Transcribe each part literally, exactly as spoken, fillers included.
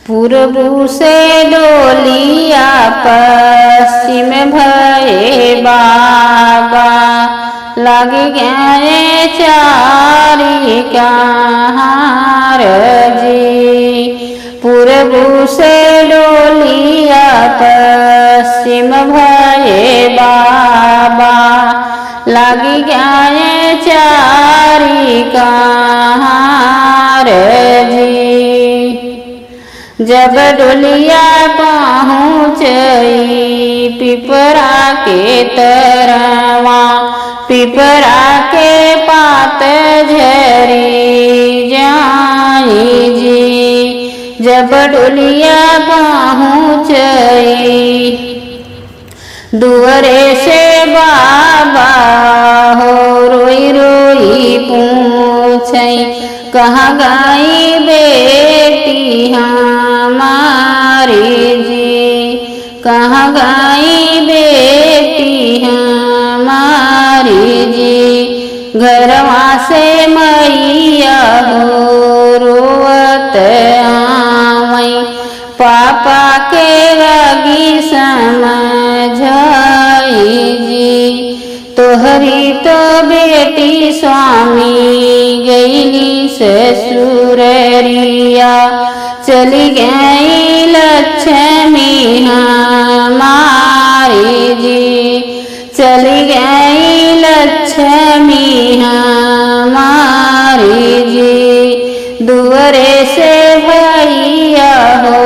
पूरबू से डोलिया पश्चिम भये बाबा, लाग गए चारी कहार जी। पूरबू से डोलिया पश्चिम भये बाबा, लाग गए चारी कहार जी। जब डोलिया पहुँचई पिपरा के तरवा, पिपरा के पात झरी जाई जी। जब डोलिया पहुँचई दुअरे से बाबा हो रोई रोई पूछई, कहाँ गई बेटी हमारी जी, कहाँ गई बेटी हमारी जी। घरवा से मैया हो रोवत आवई, पापा के लागी समझाई जी। तोहरी तो बेटी स्वामी गईली ससुररिया, चली गई लक्ष्मी हमारी जी। चली गई लक्ष्मी हमारी जी। दुअरे से भैया हो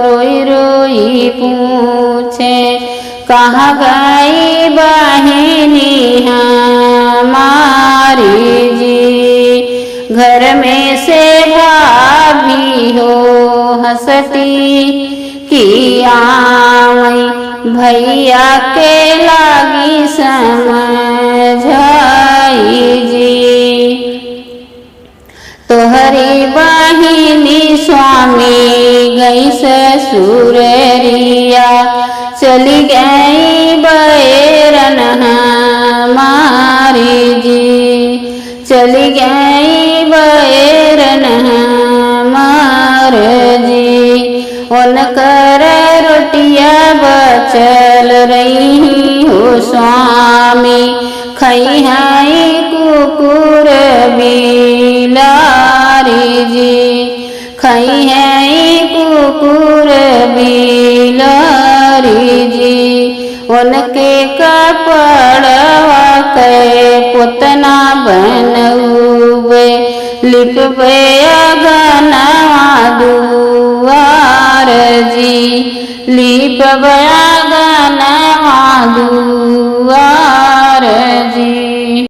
रोई रोई पूछे, कहाँ गई बहिनी हमारी जी। घर में से भाभी हो हँसती कि आवई भैया के लागी समझाई जी। तोहरी बहिनी स्वामी गई ससुररिया, चली गई बैरन हमारी जी। चली गई बैरन हमार जी। उनकर रोटिया बचल रही हो स्वामी, खइहैं कुकुर बिलारी जी। खइहैं कुकुर बिलारी जी। उनके कपड़वा के पोतना बनउबे, लिपबे अगनवा दुआर जी। लिपबे अगनवा